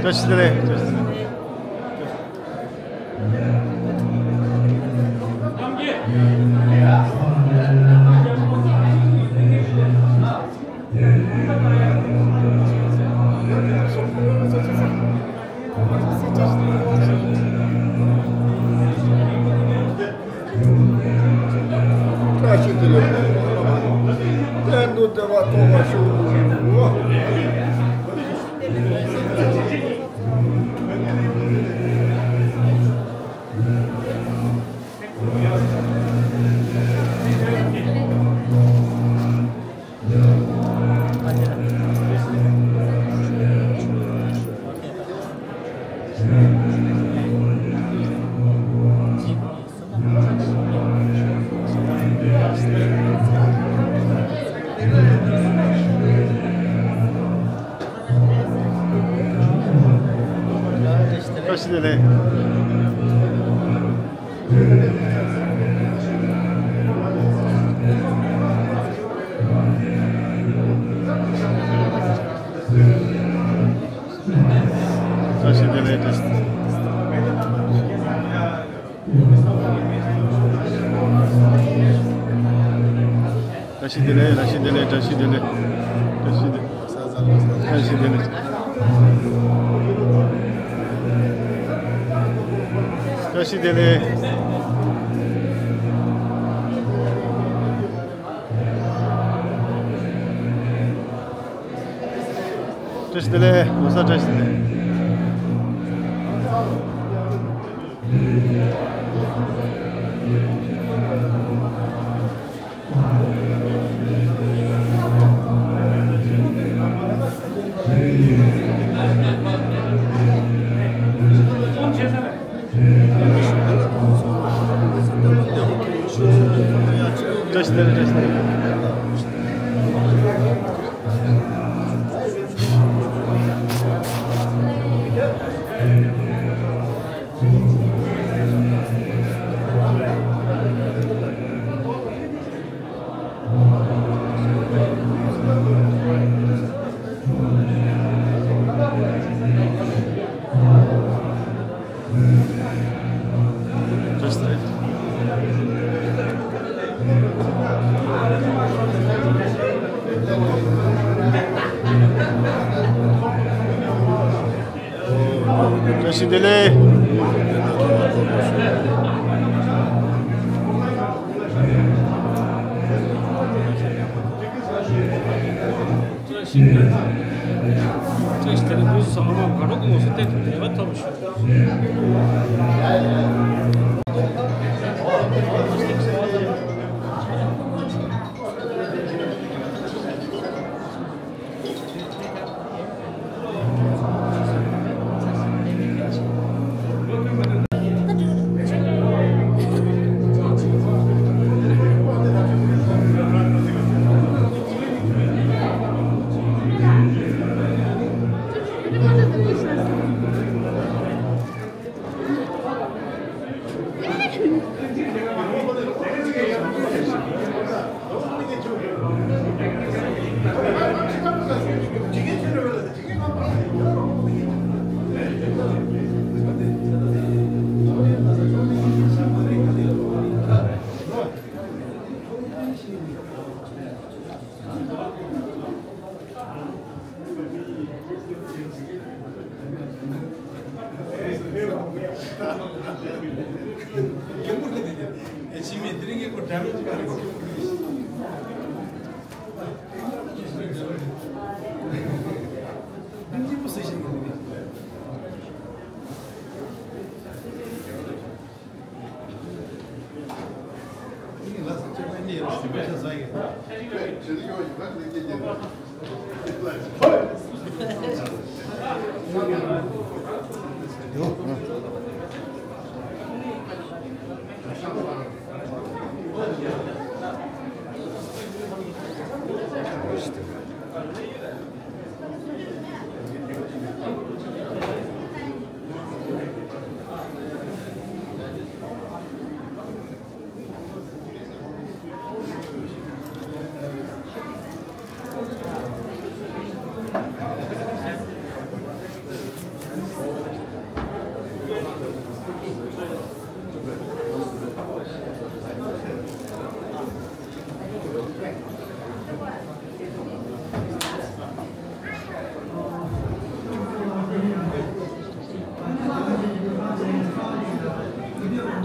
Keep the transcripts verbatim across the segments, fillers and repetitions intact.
བཀྲ་ཤིས་བདེ་ལེགས། བཀྲ་ཤིས་བདེ་ལེགས། བཀྲ་ཤིས་བདེ་ལེགས། གཏན་དུ་བདེ་བ་ཐོབ་པར་ཤོག། བཀྲ་ཤིས་བདེ་ལེགས། བཀྲ་ཤིས་བདེ་ལེགས། བཀྲ་ཤིས་བདེ་ལེགས། བཀྲ་ཤིས་བདེ་ལེགས། བཀྲ་ཤིས་བདེ་ལེགས། བཀྲ་ཤིས་བདེ་ལེགས། བཀྲ་ཤིས་བདེ་ལེགས། བཀྲ་ཤིས་བདེ་ལེགས། བཀྲ་ཤིས་བདེ་ལེགས། ལོ་གསར་བཀྲ་ཤིས་བདེ་ལེགས། བཀྲ་ཤིས་བདེ་ལེགས། བཀྲ་ཤིས་བདེ་ལེགས། བཀྲ་ཤིས་བདེ་ལེགས། བུ་ཚོ་ཚང་མ་དགའ་སྤྲོ་གི་ངོས་སུ་བསྟན་ཐུབ་བདེ་བ་ཐོབ་ཤོག་བཀྲ་ཤིས་བདེ་ལེགས།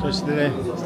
བཀྲ་ཤིས་བདེ་ལེགས། བཀྲ་ཤིས་བདེ་ལེགས། བཀྲ་ཤིས་བདེ་ལེགས།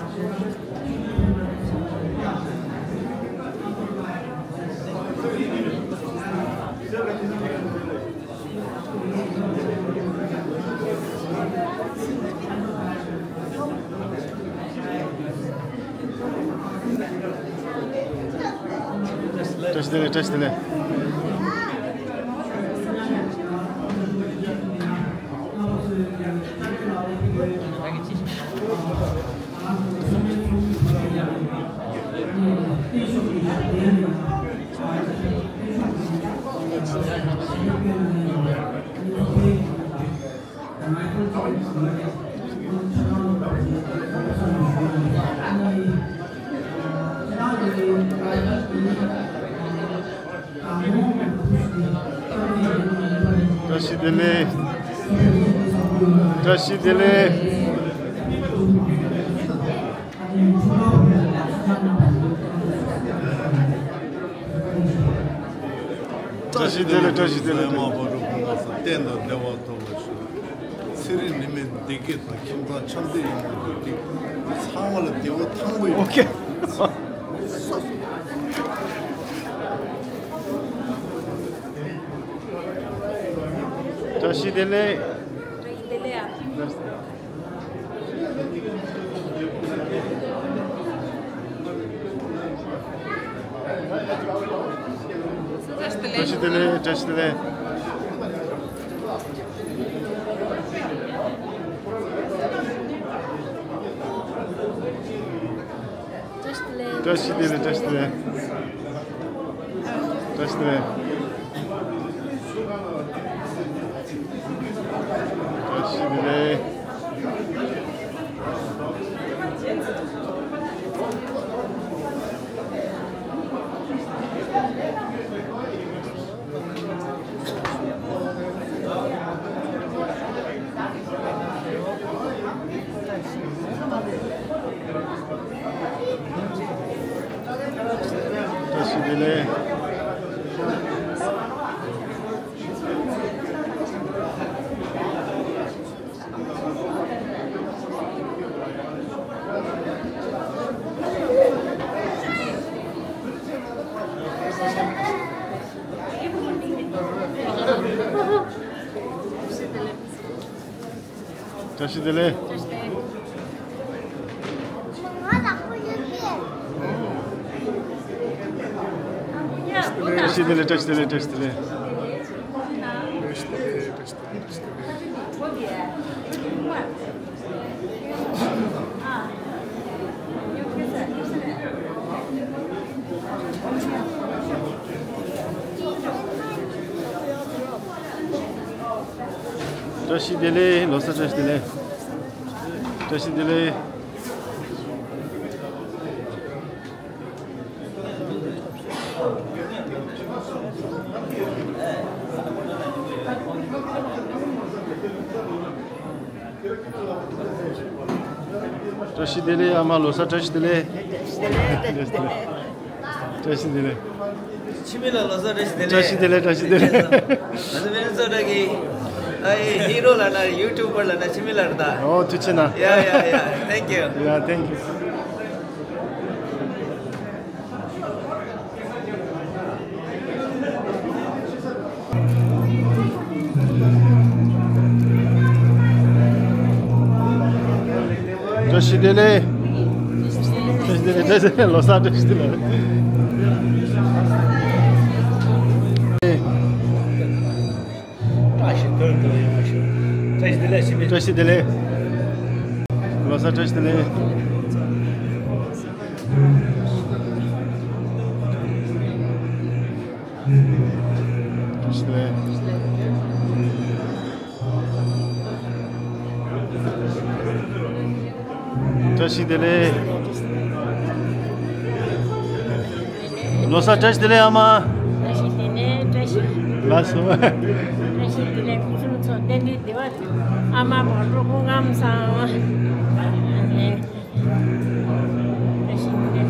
བཀྲ་ཤིས་བདེ་ལེགས། བཀྲ་ཤིས་བདེ་ལེགས། བཀྲ་ཤིས་བདེ་ལེགས། བཀྲ་ཤིས་བདེ་ལེགས། བཀྲ་ཤིས་བདེ་ལེགས། བཀྲ་ཤིས་བདེ་ལེགས། བཀྲ་ཤིས་བདེ་ལེགས། བཀྲ་ཤིས་བདེ་ལེགས། ཚེ་རིང་ནད་མེད་བདེ་སྐྱིད་དང་ཁྱིམ་ཚང་ཆ་མཐུན་ཡོང་བར་འདུག་སྟེ། ཚང་མ་ལ་བདེ་བ་ཐང་པོ་ཡོང་། ཨོ་ཁེ། བཀྲ་ཤིས་བདེ་ལེགས། བཀྲ་ཤིས་བདེ་ལེགས། བཀྲ་ཤིས་བདེ་ལེགས། བཀྲ་ཤིས་བདེ་ལེགས། བཀྲ་ཤིས་བདེ་ལེགས། བཀྲ་ཤིས་བདེ་ལེགས། བཀྲ་ཤིས་བདེ་ལེགས། བཀྲ་ཤིས་བདེ་ལེགས། བཀྲ་ཤིས་བདེ་ལེགས། བཀྲ་ཤིས་བདེ་ལེགས། བཀྲ་ཤིས་བདེ་ལེགས། བཀྲ་ཤིས་བདེ་ལེགས། བཀྲ་ཤིས་བདེ་ལེགས། བཀྲ་ཤིས་བདེ་ལེགས། ལོ་གསར་བཀྲ་ཤིས་བདེ་ལེགས། བཀྲ་ཤིས་བདེ་ལེགས། བཀྲ་ཤིས་བདེ་ལེགས། ཨ་མ་ལོ་གསར་བཀྲ་ཤིས་བདེ་ལེགས། བཀྲ་ཤིས་བདེ་ལེགས། ཕྱི་མི་ལ་ལོ་གསར་བཀྲ་ཤིས་བདེ་ལེགས། བཀྲ་ཤིས་བདེ་ལེགས། བཀྲ་ཤིས་བདེ་ལེགས། ང་ཚོ་མི་ནི་སོ་ཊ་གི་ཨ་ཧི་རོ་ལབ་ན་ཡུ་ཊུབ་པར་ལབ་ན་ཕྱི་མི་ལ་རེད་ད། ཨོ་ཐུགས་རྗེ་གནང་། Yeah, yeah, yeah. Thank you. Yeah, thank you. བཀྲ་ཤིས་བདེ་ལེགས། བཀྲ་ཤིས་བདེ་ལེགས། བཀྲ་ཤིས་བདེ་ལེགས། ལོ་གསར་བཀྲ་ཤིས་བདེ་ལེགས། བཀྲ་ཤིས་བདེ་ལེགས། བཀྲ་ཤིས་བདེ་ལེགས། ལོ་གསར་བཀྲ་ཤིས་བདེ་ལེགས། བཀྲ་ཤིས་བདེ་ལེགས། བཀྲ་ཤིས་བདེ་ལེགས། ལོ་གསར་བཀྲ་ཤིས་བདེ་ལེགས་ཨ་མ། བཀྲ་ཤིས་བདེ་ལེགས། བཀྲ་ཤིས། ལགས་སོ། བཀྲ་ཤིས་བདེ་ལེགས། སྐུ་གསུམ་ཚོ་བརྟན་པའི་བདེ་བ་འདོད། ཨ་མ་མ་འགྲོ་སྐུ་ཁམས་བཟང་། བཀྲ་ཤིས་བདེ་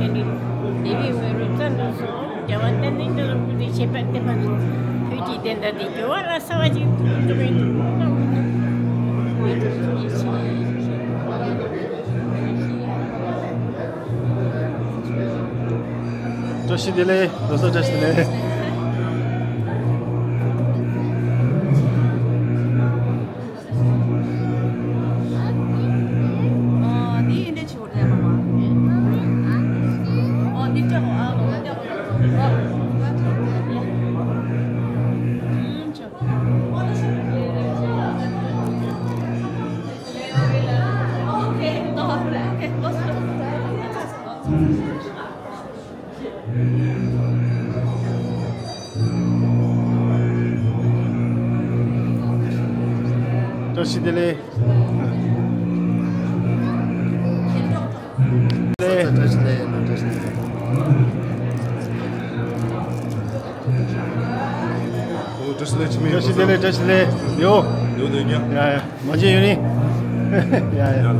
ལེགས། བདེ་བའི་མེ་རོ་བཙན་དུ་སོང་། རྒྱལ་བ་བསྟན་འཛིན་རྒྱ་མཚོ་སྐུ་ཚེ་ཞབས་པད་བརྟན་པ་དང་། བོད་ཀྱི་བདེན་མཐའ་དེ་འགྱུར་བ་ར་གསལ་བ་ཅིག་ཐུགས་སུ་ཆུད་པའི་ཐུགས་སྨོན་གནང་། བཀྲ་ཤིས་བདེ་ལེགས། ལོ་གསར་བཀྲ་ཤིས་བདེ་ལེགས། བཀྲ་ཤིས་བདེ་ལེགས། བཀྲ་ཤིས་བདེ་ལེགས། བཀྲ་ཤིས་བདེ་ལེགས། བཀྲ་ཤིས་བདེ་ལེགས། ཡོ། ཡོ། ཡ་ཡ། མ་བརྗེད་ཡོད་ནི། ཡ་ཡ།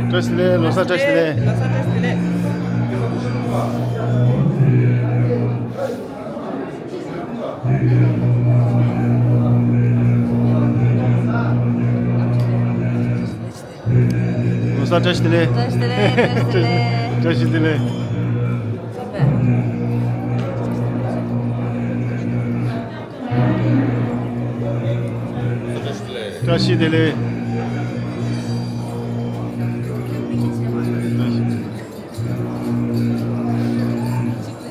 བཀྲ་ཤིས་བདེ་ལེགས། ལོ་གསར་བཀྲ་ཤིས་བདེ་ལེགས། ལོ་གསར་བཀྲ་ཤིས་བདེ་ལེགས། ལོ་གསར་བཀྲ་ཤིས་བདེ་ལེགས། བཀྲ་ཤིས་བདེ་ལེགས། བཀྲ་ཤིས་བདེ་ལེགས། བཀྲ་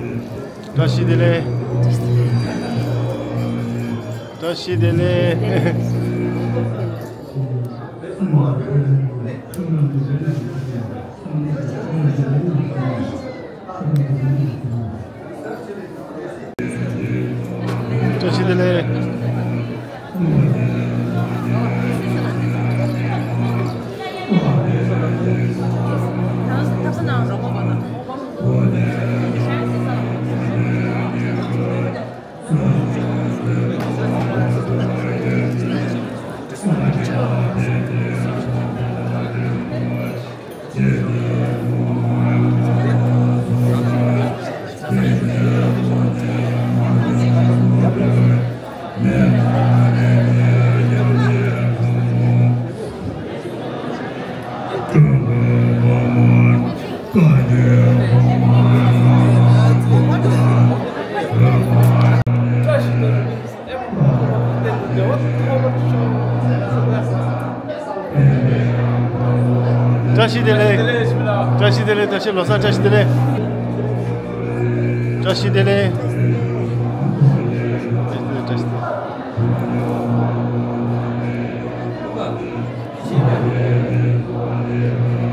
ཤིས་བདེ་ལེགས། བཀྲ་ཤིས་བདེ་ལེགས། བཀྲ་ཤིས་བདེ་ལེགས། བཀྲ་ཤིས་བདེ་ལེགས། བཀྲ་ཤིས་བདེ་ལེགས། བཀྲ་ཤིས་བདེ་ལེགས། བཀྲ་ཤིས་བདེ་ལེགས། བཀྲ་ཤིས་ལོ་གསར་བཀྲ་ཤིས་བདེ་ལེགས། བཀྲ་ཤིས་བདེ་ལེགས། བཀྲ་ཤིས་བདེ་ ལེགས། བཀྲ་ཤིས་བདེ་ལེགས།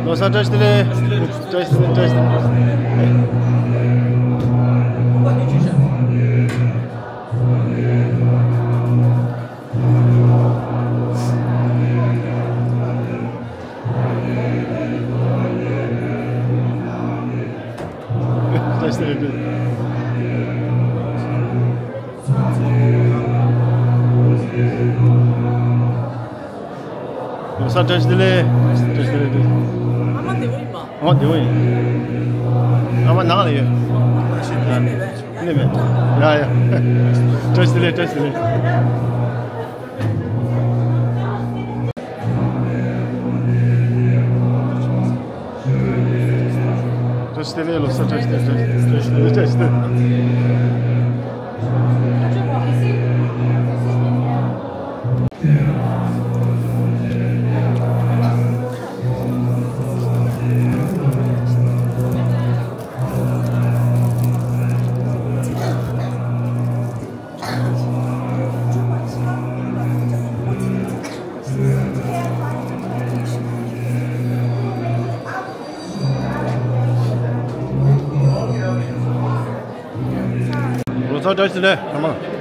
ལོ་གསར་བཀྲ་ཤིས་བདེ་ལེགས། བཀྲ་ཤིས་བདེ་ལེགས། བཀྲ་ཤིས་བདེ་ལེགས། བཀྲ་ཤིས་བདེ་ལེགས། ལོ་གསར་བཀྲ་ཤིས་བདེ་ལེགས། བཀྲ་ཤིས་བདེ་ལེགས། ཨ་མ་བདེ་པོ་ཡིན་པ། ཨ་མ་བདེ་པོ་ཡིན། ཨ་མ་ནང་ལ་ཡོད། ནི་མེད། ཡ་ཡ། བཀྲ་ཤིས་བདེ་ལེགས། བཀྲ་ཤིས་བདེ་ལེགས། བཀྲ་ཤིས་བདེ་ལེགས། ལོ་གསར་བཀྲ་ཤིས་བདེ་ལེགས། བཀྲ་ཤིས་བདེ་ལེགས། བཀྲ་ཤིས་བདེ་ལེགས། ལོ་གསར་བཀྲ་ཤིས་བདེ་ལེགས་ཚང་མ།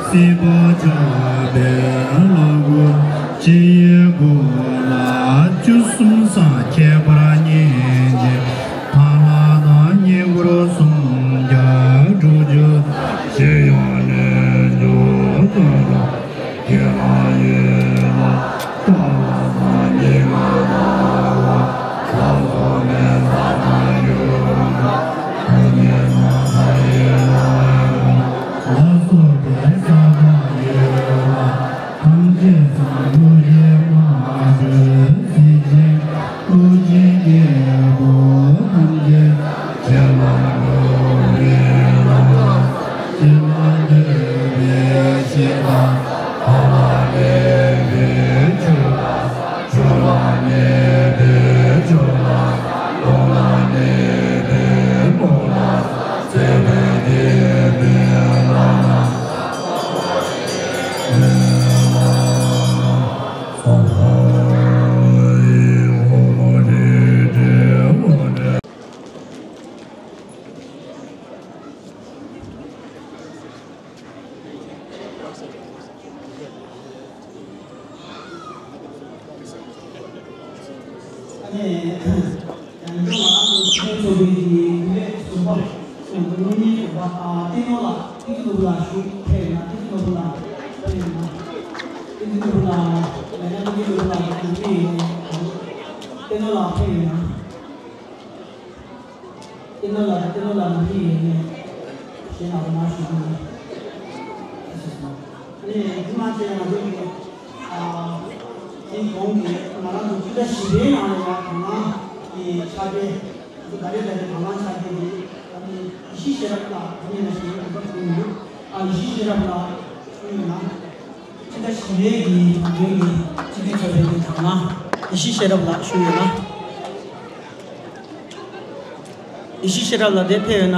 སྲིད་པ་ཆགས་པའི་ལ་སྒོ་ཕྱི་ཡི་སྒོ་ལ་བཅུ་གསུམ་སངས་རྒྱས་པར་བསྙེན་ཅིང་། ཐ་ལ་དང་བསྙེན་བཀུར་སུམ་བརྒྱ་དྲུག་ཅུ་ཞིག་ཡང་ལན་དུ་བཏབ་ལ། དགེ་སློང་ཡིད་ལ་བཏགས་པ་དང་སྙིང་ག་ལ་བ་ལ་སོགས་པའི་ས་དང་ཡུལ་ལ་ཐ་སྙད་སྣང་མཐའ་ཡས་ལ་ལ་སོགས་པའི་ས་དང་ཡུལ་ལ་ཐམས་ཅད་སངས་རྒྱས་མ་གྲོལ་སྲིད་ཅིང་། ཀླུ་ཆེན་རྒྱལ་པོ་ཐམས་ཅད་ཆེ་བ་འགྲོ་བའི་ལམ་ལ་སྐྱེ་བ་འདོད་པའི་ཞེ་སྡང་ཐ་ལ་མེད་པའི་ཆོས་ལ་ཆོས་ལ་གནས་པའི་ཆོས་ལ་སློབ་ལ་གནས་པའི་སློབ་ལ་སྲིད་པའི་དགེ་བའི་ལམ་ལ། ཉིན་གཉིས་པ། ཨ། བསྟན་ནོར་ལགས། བསྟན་འཛིན་ནོར་བུ་ལགས་ཞུ་ཕེབས་ཡོད་ན། བསྟན་འཛིན་ནོར་བུ་ལགས་ཕེབས་ཡོད་ན། བསྟན་འཛིན་ནོར་བུ་ལགས། ལས་ཀ་བསྟན་འཛིན་ནོར་བུ་ལགས་ནང་མི་ཡོད་ནས། བསྟན་ནོར་ལགས་ཕེབས་ཡོད་ན། བསྟན་ནོར་ལགས། བསྟན་ནོར་ལགས་ནང་མི་ཡོད་ནས། གཞན་ལ་མ་ཞུ་གི་ཡིན། ཨ་ནི་ཐུགས་སྣང་བྱས་ཡང་འགྲོ་གི། ཨ། དེའི་གོང་གི་ང་རང་ཚོ་སྤྱི་ཟླ་བཞི་པའི་ནང་ལ་ཡང་དང་བླངས་ཀྱི་ཕྱག་འཁྱེར། ད་རེས་ད་རེས་དང་བླངས་ཕྱག་འཁྱེར་འདི་ཨ་ནི་ཡེ་ཤེས་ཤེས་རབ་ལགས་ཨ་ནི་ན་ཞིག་གོ་སྐབས་ཕུལ་ཡོད། ཨ། ཡེ་ཤེས་ཤེས་རབ་ལགས་ཞུ་ཡོད་ན། སྤྱི་ཟླ་བཞི་པའི་གི་དང་པོའི་གི་སྤྱི་འཐུས་ཚོགས་པའི་གི་དང་བླངས་ཡེ་ཤེས་ཤེས་རབ་ལགས་ཞུ་ཡོད་ན། ཡེ་ཤེས་ཤེས་རབ་ལགས་དེ་ཕེབས་ཡོད་ན།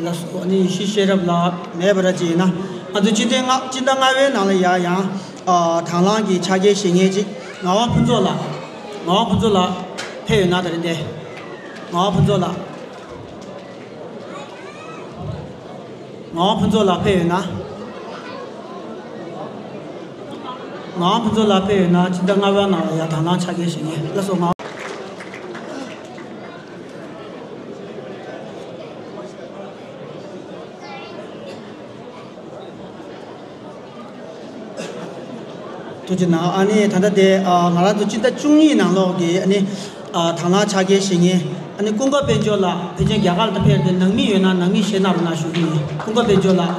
ལགས་སོ། ཨ་ནི་ཡེ་ཤེས་ཤེས་རབ་ལགས་མེད་པ་ར་ཅིག་ཡིན་ན། ང་ཚོ་སྤྱི་ཟླ་ལྔ། སྤྱི་ཟླ་ལྔ་པའི་ནང་ལ་ཡ་ཡང་། ཨ། དང་བླངས་ཀྱི་ཕྱག་འཁྱེར་བཞེས་མཁན་ཅིག་ངག་དབང་ཕུན་ཚོགས་ལགས། ངག་དབང་ཕུན་ཚོགས་ལགས་ཕེབས་ཡོད་ན། ད་རེས་དེ་ངག་དབང་ཕུན་ཚོགས་ལགས། ངག་དབང་ཕུན་ཚོགས་ལགས་ཕེབས་ཡོད་ན། ངག་དབང་ཕུན་ཚོགས་ལགས་ཕེབས་ཡོད་ན། སྤྱི་ཟླ་ལྔ་པའི་ནང་ལ་ཡ་དང་བླངས་ཕྱག་འཁྱེར་བཞེས་མཁན། ལགས་སོ། ངག་ཐུགས་རྗེ་གནང་། ཨ་ནི་ད་ལྟ་དེ། ཨ། ང་རང་ཚོ་སྤྱི་ཟླ་བཅུ་གཉིས་ནང་ལོགས་ཀྱི་ཨ་ནི། ཨ། དང་བླངས་ཕྱག་འཁྱེར་བཞེས་མཁན་ཨ་ནི་ཀུན་དགའ་དཔལ་འབྱོར་ལགས། ཕལ་ཆེར་རྒྱ་གར་ལ་ཕེབས་ཏེ། ནང་མི་ཡོད་ན་ནང་མི་ཞེད་སྣང་རོགས་གནང་ཞུ་གི་ཡིན། ཀུན་དགའ་དཔལ་འབྱོར་ལགས་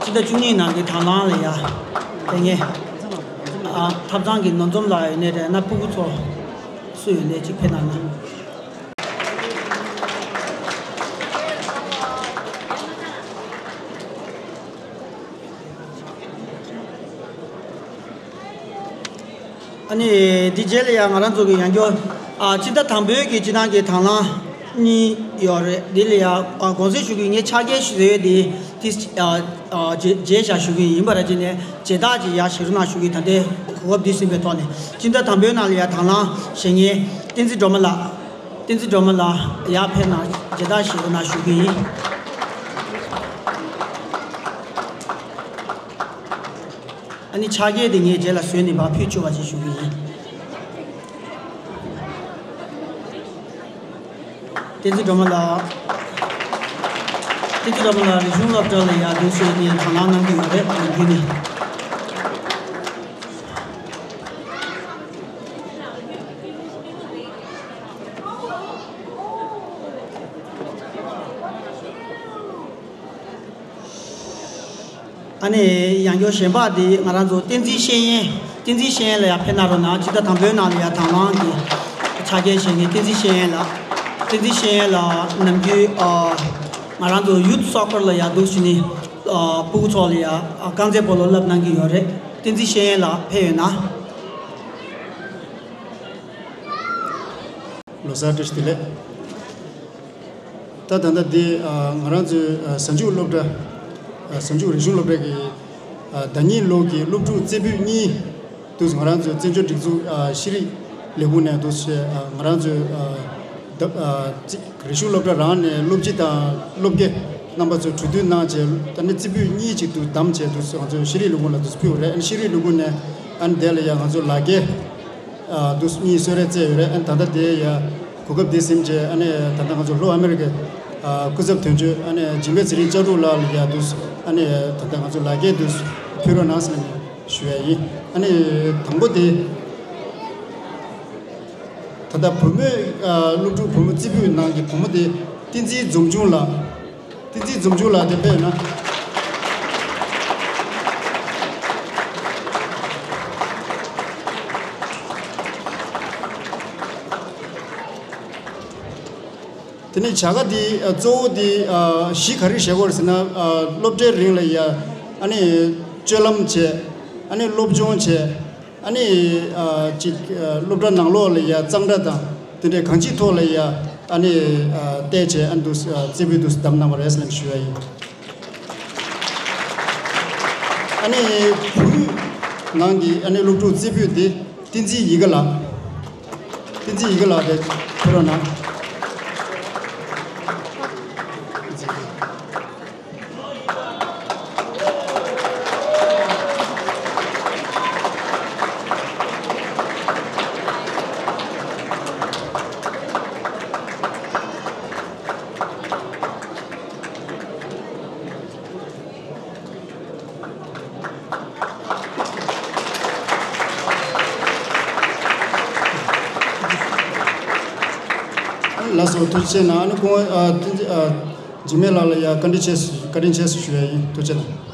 སྤྱི་ཟླ་བཅུ་གཉིས་ནང་གི་དང་བླངས་ལ་ཡ་ཕེབས་མཁན། ཨ། ཐབ་ཚང་གི་ནོར་འཛོམས་ལགས་ཡོད་ནའི་རེད་ན། སྤུ་གུ་ཚོ་སུ་ཡོད་ནའི་ཅིག་ཕེབས་གནང་ན། ཨ་ནི་འདི་རྗེས་ལ་ཡང་ང་རང་ཚོ་གི་ཡང་བསྐྱར། ཨ། སྤྱི་ཟླ་དང་པོའི་གི་སྤྱི་བཏང་གི་དང་བླངས་གཉིས་ཡོད་རེད། འདི་ལ་ཡང་། ཨ། དགོངས་སེལ་ཞུ་གི་ཡིན། ངས་ཕྱག་འཁྱེར་ཞུ་ཡས་འདི་ཏིས། ཨ། ཨ། བརྗེད་བརྗེད་བཞག་ཞུ་གི་ཡིན་པ་ར་ཅིག་ནས་བརྗེད་ཐག་ཅིག་ཡ་བཞེས་རོགས་གནང་ཞུ་གི། ད་ལྟའི་གོ་སྐབས་འདི་ཟིན་པའི་ཐོག་ནས་སྤྱི་ཟླ་དང་པོའི་ནང་ལ་ཡ་དང་བླངས་བཞེས་མཁན་བསྟན་འཛིན་སྒྲོལ་མ་ལགས། བསྟན་འཛིན་སྒྲོལ་མ་ལགས་ཡར་ཕེབས་གནང་། བརྗེད་ཐག་བཞེས་རོགས་གནང་ཞུ་གི་ཡིན། ཨ་ནི་ཕྱག་འཁྱེར་དེ་ངས་རྗེས་ལ་བཟོས་ནས་ཕར་ཕུལ་ཆོག་པ་ཅིག་ཞུ་གི་ཡིན། བསྟན་འཛིན་སྒྲོལ་མ་ལགས། བསྟན་འཛིན་སྒྲོལ་མ་ལགས་རིག་གཞུང་སློབ་གྲྭ་ལ་ཡར་འདུག་སེ་ནས་དང་བླངས་གནང་གི་ཡོད་རེད། ནམ་རྒྱུན་ནས། ཨ་ནི་ཡང་བསྐྱར་གཞན་པ་དེ་ང་རང་ཚོ་བསྟན་འཛིན་ཤེས་ཡོན། བསྟན་འཛིན་ཤེས་ཡོན་ལ་ཡར་ཕེབས་གནང་རོགས་གནང་། སྤྱི་ཟླ་དང་པོའི་ནང་ལ་ཡར་དང་བླངས་ཀྱི་ཕྱག་འཁྱེར་བཞེས་མཁན་བསྟན་འཛིན་ཤེས་ཡོན་ལགས། བསྟན་འཛིན་ཤེས་ཡོན་ལགས་ནམ་རྒྱུན། ཨ། ང་རང་ཚོ་ཡུཐ་སོག་ཀར་ལ་ཡར་འདུག་སེ་ནས། ཨ། སྤུ་གུ་ཚོ་ལ་ཡར། ཨ། རྐང་རྩེད་སྤོ་ལོ་བསླབ་གནང་གི་ཡོད་རེད། བསྟན་འཛིན་ཤེས་ཡོན་ལགས་ཕེབས་ཡོད་ན། ལོ་གསར་བཀྲ་ཤིས་བདེ་ལེགས། ད་ད་ལྟ་འདི། ཨ། ང་རང་ཚོའི། ཨ། གཟའ་མཇུག་སློབ་གྲྭ། ཨ། གཟའ་མཇུག་རིག་གཞུང་སློབ་གྲྭ་གི། ཨ། ཟླ་ཉིན་ལོ་གི་སློབ་ཕྲུག་རྩེ་ཕུད་གཉིས་འདུག་ང་རང་ཚོའི་བཙན་བྱོལ་སྒྲིག་འཛུགས། ཨ། ཤེས་རིག་ལས་ཁུངས་ནས་འདུག་སེ། ཨ། ང་རང་ཚོའི། ཨ། ད། ཨ། རྩེ། རིག་གཞུང་སློབ་གྲྭ་རང་ནས་སློབ་སྤྱི་དང་སློབ་དགེ་རྣམ་པ་ཚོ་གྲོས་བསྡུར་གནང་བྱས། ད་ནི་རྩེ་ཕུད་གཉིས་ཅིག་ཏུ་བདམས་བྱས་འདུག་སེ་ང་ཚོའི་ཤེས་རིག་ལས་ཁུངས་ལ་འདུག་སེ་ཕུལ་བ་རེད། ཨ་ནི་ཤེས་རིག་ལས་ཁུངས་ནས། ཨ་ནི་དེ་ལ་ཡང་ང་ཚོ་ལག་འཁྱེར། ཨ། འདུག་སེ་གཉིས་གསོལ་རས་སྩལ་ཡོད་རེད། ཨ་ནི་ད་ལྟ་དེ་ཡ་གོ་སྐབས་དེ་ཟིན་བྱས། ཨ་ནི་ད་ལྟ་ང་ཚོ་ལྷོ་ཨ་མེ་རི་ཀའི། ཨ། སྐུ་ཚབ་དོན་གཅོད། ཨ་ནི་འཇིགས་མེད་ཚེ་རིང་ལྕགས་ཕྲུག་ལགས་ལ་ཡ་འདུག་སེ། ཨ་ནི་ད་ལྟ་ང་ཚོ་ལག་འཁྱེར་འདུག་སེ་ཕུལ་རོགས་གནང་ཟེར་ནས་ཞུ་ཡ་ཡིན། ཨ་ནི་དང་པོ་དེ། ད་ལྟ་བུ་མོ། ཨ། སློབ་ཕྲུག་བུ་མོ་རྩེ་ཕུད་ནང་གི་བུ་མོ་དེ་བསྟན་འཛིན་འཛོམས་ཆུང་ལགས། བསྟན་འཛིན་འཛོམས་ཆུང་ལགས་དེ་ཕེབས་ན། དེ་ནས་བྱ་དགའ་འདི། ཨ། གཙོ་བོ་འདི། ཨ། གཞི་ག་རེ་བཞག་དགོས་རེད་ཟེར་ན། ཨ། སློབ་གྲྭའི་རིང་ལ་ཡ། ཨ་ནི་སྤྱོད་ལམ་བྱས། ཨ་ནི་སློབ་སྦྱོང་བྱས། ཨ་ནི། ཨ། ཅིག་ཨ། སློབ་གྲྭ་ནང་ལོགས་ལ་ཡ་གཙང་སྦྲ་དང་དེ་འདྲའི་གང་ཅིའི་ཐོག་ལ་ཡ། ཨ་ནི། ཨ། བལྟས་བྱས། ཨ་ནི་འདུག་ཨ། རྩེ་ཕུད་འདུག་བདམས་གནང་བ་རེད་ཟེར་ནས་ཞུ་ཡ་ཡིན། ཨ་ནི་བུ་ནང་གི། ཨ་ནི་སློབ་ཕྲུག་རྩེ་ཕུད་འདི་བསྟན་འཛིན་ཡིད་དགའ་ལགས། བསྟན་འཛིན་ཡིད་དགའ་ལགས་དེ་ཕེབས་རོགས་གནང་། སོ་ཐུགས་རྗེ་ཆེ་གནང་། ཨ་ནི་ཁོང་ཨ་འཇིགས་མེད་ལགས་ལ་ཡ་བཀའ་འདྲི་ཆེ་བཀའ་དྲིན་ཆེ་ཞུ་ཡ་ཡིན། ཐུགས་རྗེ་གནང་།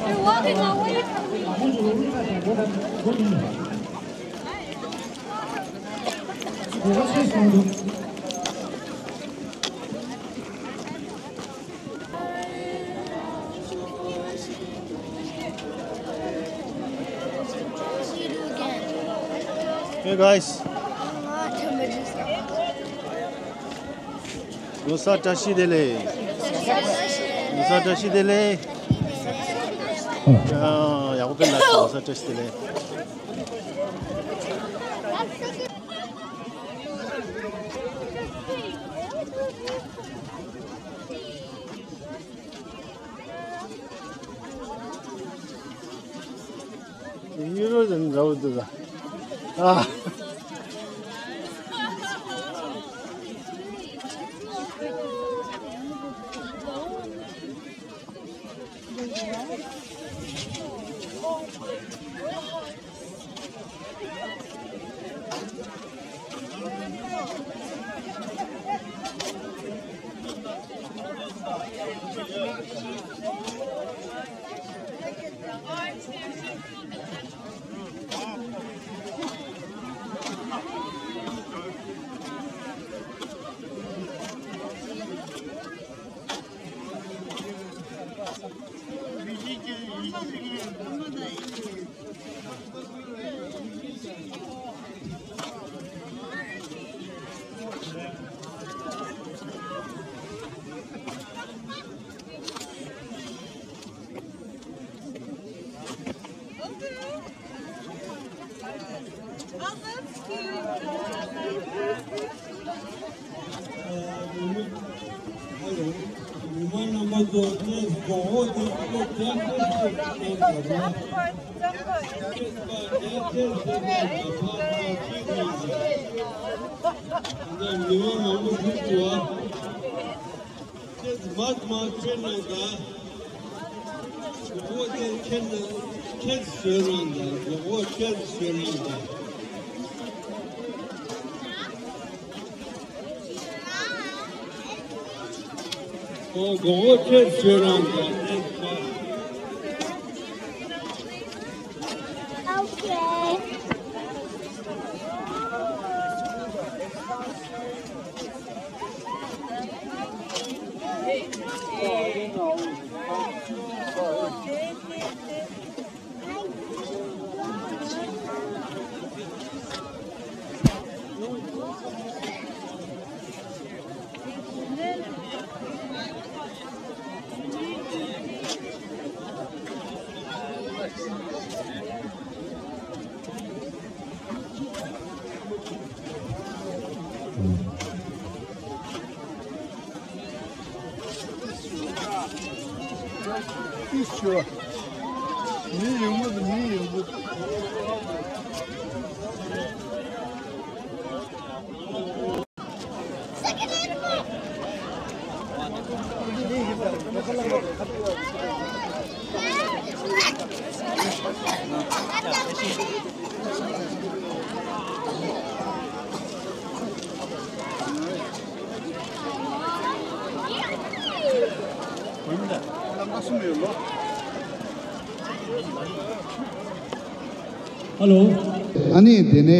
You're walking away from me. Hey guys. ལོ་གསར་བཀྲ་ཤིས་བདེ་ལེགས། ལོ་གསར་བཀྲ་ཤིས་བདེ་ལེགས། ཡག་པོ་ཕེབས་ལ། ལོ་གསར་བཀྲ་ཤིས་བདེ་ལེགས། ཡུ་རོ་དང་འདྲ་བོ་འདུག་ཨ། ཁྱེད་མ་མ་ཁྱེད་ནང་ག་གོ་བོ་ཁྱེད་ཁྱེད་ནང་ཁྱེད་བཟོས་རང་ག་གོ་བོ་ཁྱེད་བཟོས་རང་ག་ཨོ་གོ་བོ་ཁྱེད་བཟོས་རང་ག་ཁྱེད་ག Okay. ཏིས་ཆོ། མི་ཡོང་མོད་མི་ཡོང་མོད། ཧ་ལོ། ཨ་ནི་དེ་ནས་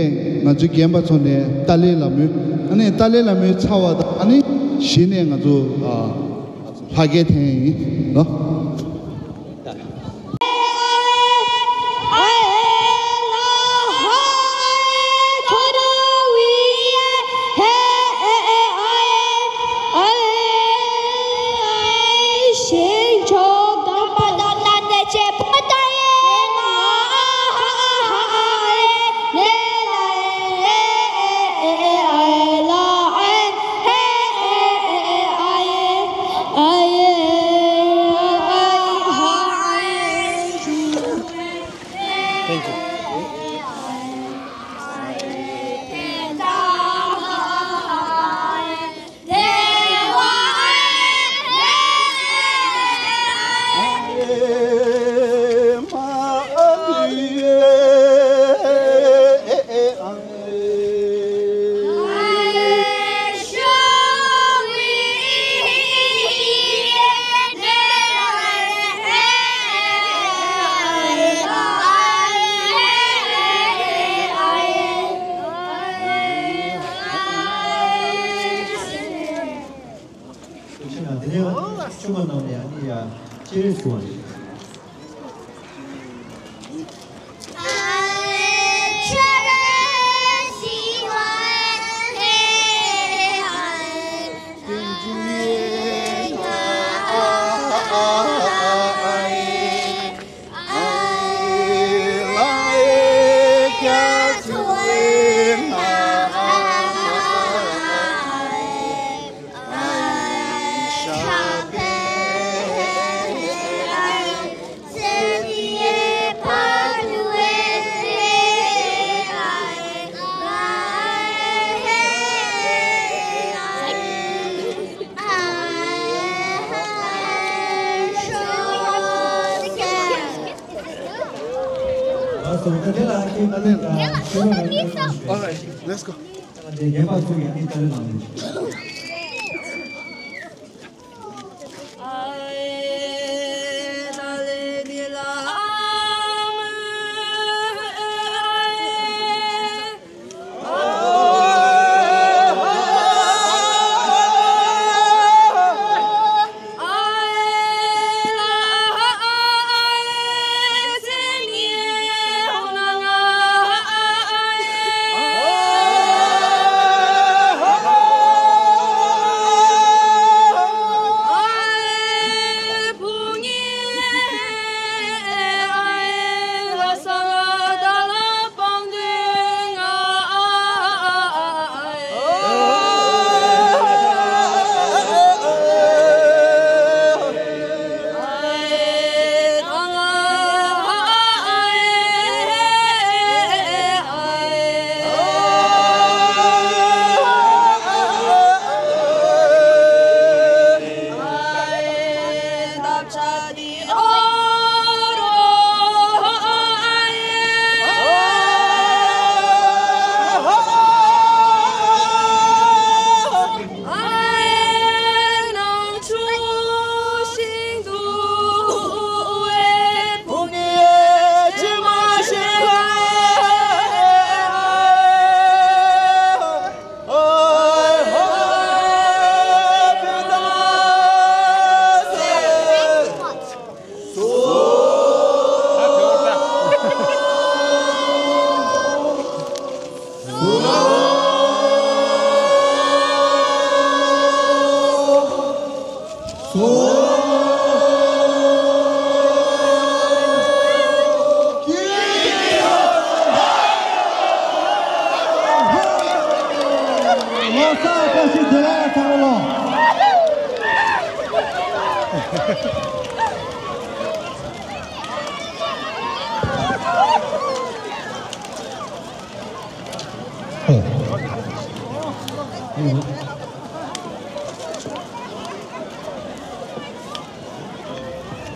ང་ཚོའི་རྒན་པ་ཚོ་ནས་ཏཱ་ལའི་བླ་མའི། ཨ་ནི་ཏཱ་ལའི་བླ་མའི་ཚར་བ་དང་། ཨ་ནི་གཞི་ནས་ང་ཚོ་ཨ་ལྷ་སྐལ་འཐེན་ཡིན་ལོ། Thank you. དེ་ནས་ཆུ་མ་ནང་ནས་ཨ་ནི་ཡ་སྤྱན་རས་གཟིགས་དབང་རེད། All right, let's go.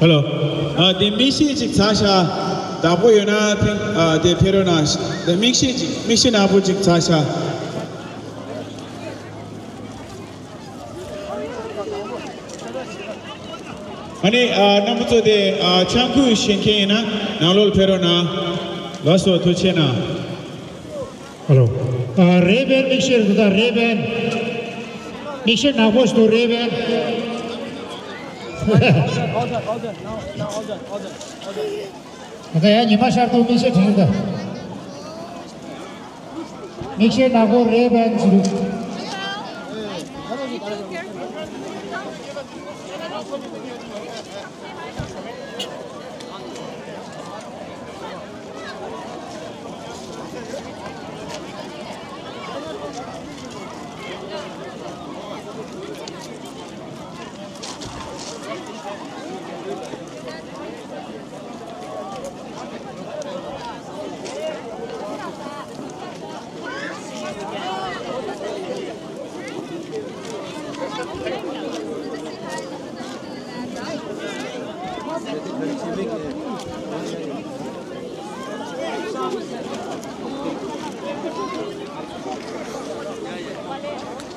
ཧེ་ལོ། ཨ། དེ་མིག་ཤེལ་ཅིག་ཚར་ཤག་དག་པོ་ཡོད་ན་ཐེངས། ཨ། དེ་ཕེབས་རོགས་གནང་། དེ་མིག་ཤེལ་ཅིག་མིག་ཤེལ་ནག་པོ་ཅིག་ཚར་ཤག་ཨ་ནི་ཨ་རྣམ་པ་ཚོ་དེ་ཨ་ཆང་ཁུ་བཞེས་མཁན་ཡིན་ན་ནང་ལོགས་ལ་ཕེབས་རོགས་གནང་། ལགས་སོ། ཐུགས་རྗེ་གནང་། ཧ་ལོ། ཨ་རེ་བན་མིག་ཤེལ་དུ་ད་རེ་བན། མིག་ཤེལ་ནག་པོ་ཞིག་འདུག་རེ་བན། ད་ལྟ་ཡང་ཉི་མ་ཤར་འདུག་མིག་ཤེལ་དྲན་ད། མིག་ཤེལ་ནག་པོ་རེ་བན་ཞིག་འདུག་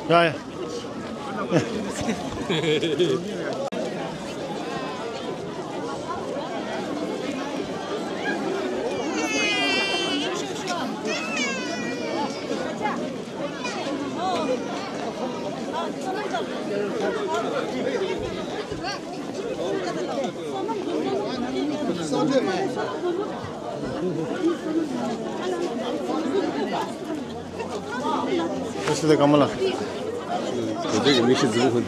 ཡ་ཡ། ཁ་ཤས་དེ་ག་མ་ལ། དེ་དེ་གི་མི་ཤི་རྫི་བོ་ཧུད།